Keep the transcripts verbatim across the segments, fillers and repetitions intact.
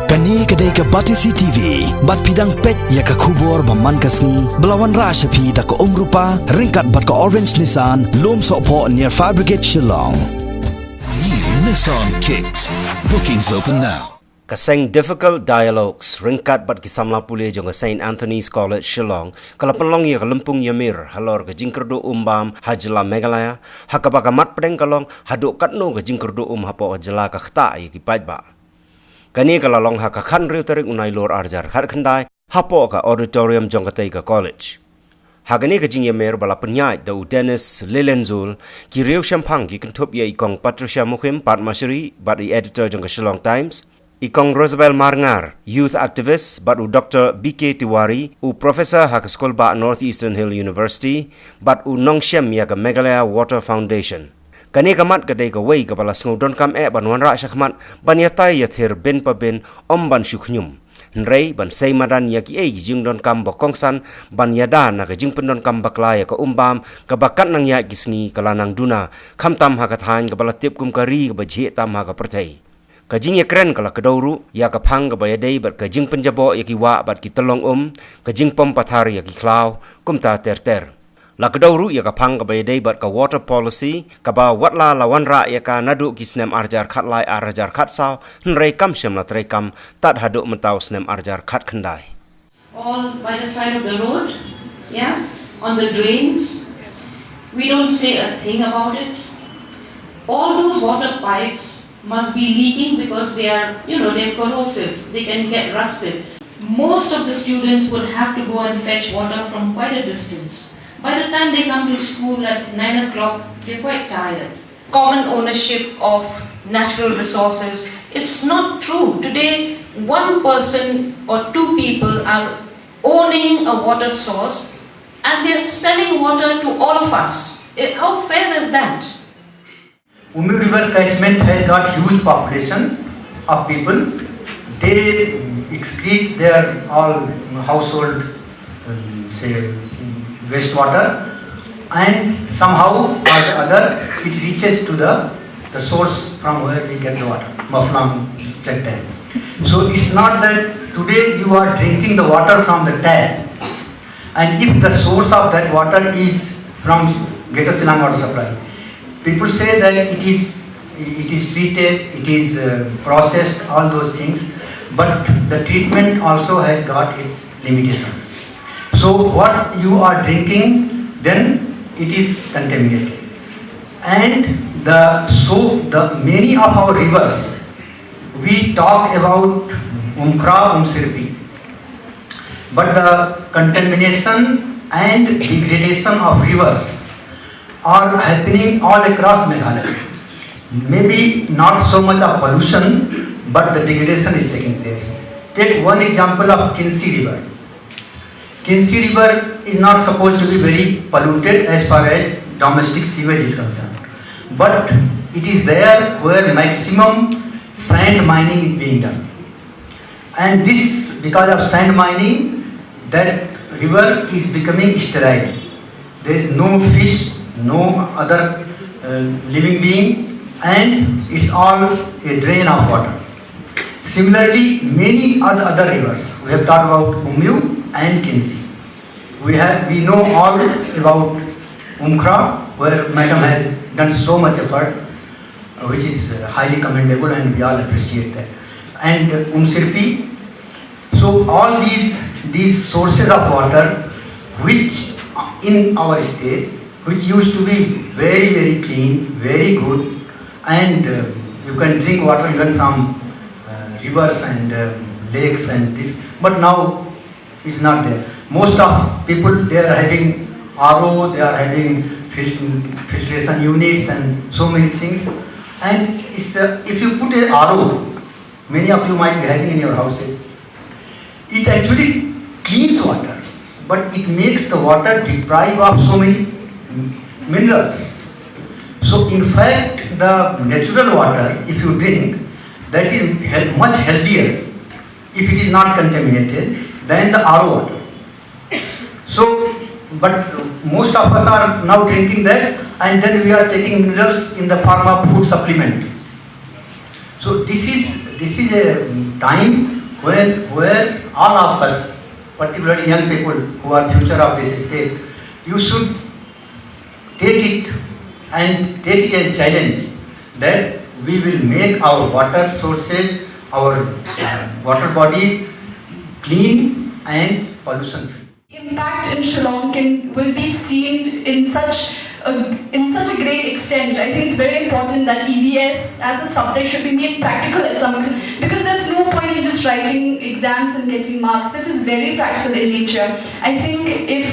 Kane ka dei ka Batesi T V, bad phi dang peit ïa ka khubor ba man ka sngi, ba la wanrah sha phi da ka Umrupa, ryngkat bad ka Orange Nissan, Lumsohphoh near Fire Brigade Shillong. New Nissan Kicks. Bookings open now. Ka seng Difficult Dialogues ryngkat bad ki samla pule jong ka Saint Anthony's College Shillong ka la pynlong ïa ka lympung ïamir halor ka jingkyrduh um bam ha jylla Meghalaya, ha kaba ka mat pdeng ka long haduh katno ka jingkyrduh um hapoh ka jylla ka ktah ïa ki paidbah. Kane ka la long ha ka khathynriew tarik u Nailur arhajar khatkhyndai hapoh ka auditorium jong katei ka college. Ha kane ka jingïamir ba la pynïaid da u Dennis Lilenzul, ki riew shemphang ki kynthup ïa i Kong Patricia Mukhim, Padma Shri bad i editor jong ka Shillong Times, i Kong Rosabel Marngar, youth activist, bad u Doctor B K Tiwari, u professor ha ka skul bah North Eastern Hill University, bad u nongshem ïa ka Meghalaya Water Foundation. Kane ka mat ka dei kawei kaba la sngew donkam eh ban wanrah shakhmat, ban ïatai ïathir bin pa bin, ym ban shu khñium. Hynrei ban sei madan ïa kiei ki jingdonkam ba kongsan, ban ïada na ka jingpyndonkam bakla ïa ka um bam, kaba katnang ïaid ki sngi ka la nang duna, khamtam ha ka thaiñ kaba la tip kum ka ri kaba jhieh tam ha ka pyrthei. Ka jingïakren ka la kdew ruh ïa ka phang kaba ïadei bad ka jingpynjaboh ïa ki wah bad ki tyllong um, ka jingpom pathar ïa ki khlaw, kumta ter ter. La kdew ruh ïa ka phang kaba ïadei bad ka water policy, kaba watla la wanrah ïa ka naduh ki snem arhajar khatlai arhajar khatsaw, hynrei kam shym la treikam tad haduh mynta u snem arhajar khatkhyndai. All by the side of the road, yeah, on the drains. We don't say a thing about it. All those water pipes must be leaking because they are, you know, they're corrosive. They can get rusted. Most of the students would have to go and fetch water from quite a distance. By the time they come to school at nine o'clock, they're quite tired. Common ownership of natural resources. It's not true. Today, one person or two people are owning a water source and they're selling water to all of us. Eh, how fair is that? Umiu River catchment has got huge population of people. They excrete their all household, um, say, wastewater, and somehow or the other it reaches to the, the source from where we get the water, Maflam check dam. So it's not that today you are drinking the water from the tap, and if the source of that water is from Greater Shillong Water Supply, people say that it is, it is treated, it is, uh, processed, all those things, but the treatment also has got its limitations. So what you are drinking, then it is contaminated. And the, so the many of our rivers, we talk about Umkhra, Umsirpi, but the contamination and degradation of rivers are happening all across Meghalaya. Maybe not so much of pollution, but the degradation is taking place. Take one example of Kinsi River. Kinsi River is not supposed to be very polluted as far as domestic sewage is concerned, but it is there where maximum sand mining is being done. And this, because of sand mining, that river is becoming sterile. There is no fish, no other, uh, living being, and it's all a drain of water. Similarly, many other, other rivers, we have talked about Umiu and Kinsi. We have, we know all about Umkhra, where madam has done so much effort, uh, which is, uh, highly commendable, and we all appreciate that. And, uh, Umsirpi. So all these, these sources of water, which in our state, which used to be very, very clean, very good, and, uh, you can drink water even from, uh, rivers and, uh, lakes and this, but now is not there. Most of people, they are having R O, they are having fil-, filtration units and so many things. And it's, uh, if you put a R O, many of you might be having in your houses, it actually cleans water, but it makes the water deprive of so many minerals. So in fact, the natural water, if you drink, that is heal-, much healthier if it is not contaminated than the R O water. So, but most of us are now drinking that, and then we are taking minerals in the form of food supplement. So this is This is a time when where all of us, particularly young people who are future of this state, you should take it and take it as a challenge that we will make our water sources, our uh, water bodies clean and pollution free. Impact in Shillong can will be seen in such a, in such a great extent. I think it's very important that E V S as a subject should be made practical at some extent, because there's no point in just writing exams and getting marks. This is very practical in nature. I think if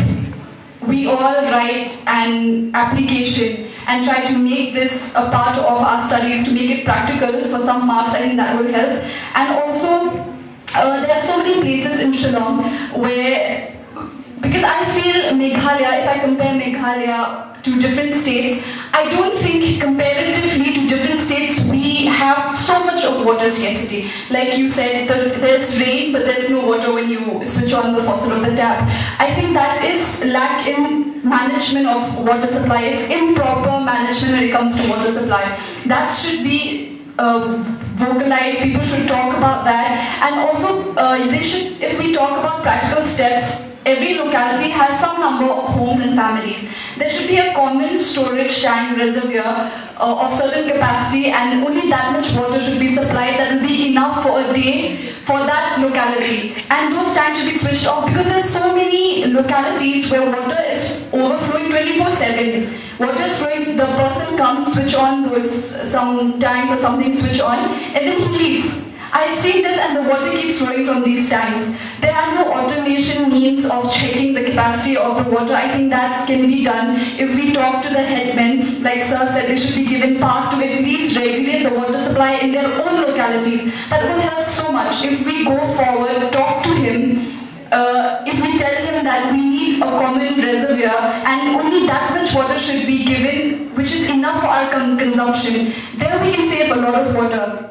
we all write an application and try to make this a part of our studies to make it practical for some marks, I think that will help. And also, uh, there are so many places in Shillong where, because I feel Meghalaya, if I compare Meghalaya to different states, I don't think comparatively to different states we have so much of water scarcity. Like you said, the, there's rain, but there's no water when you switch on the faucet of the tap. I think that is lack in management of water supply. It's improper management when it comes to water supply. That should be uh, vocalized. People should talk about that, and also uh, they should. If we talk about practical steps, every locality has some number of homes and families. There should be a common storage tank reservoir uh, of certain capacity, and only that much water should be supplied that will be enough for a day for that locality. And those tanks should be switched off, because there's so many localities where water is overflowing twenty-four seven. Water is flowing, the person comes, switch on those, some tanks or something, switch on, and then he leaves. I've seen this, and the water keeps flowing from these tanks. There are no automation means of checking the capacity of the water. I think that can be done if we talk to the headmen. Like Sir said, they should be given power to at least regulate the water supply in their own localities. That will help so much. If we go forward, talk to him, uh, if we tell him that we need a common reservoir and only that much water should be given, which is enough for our con- consumption, then we can save a lot of water.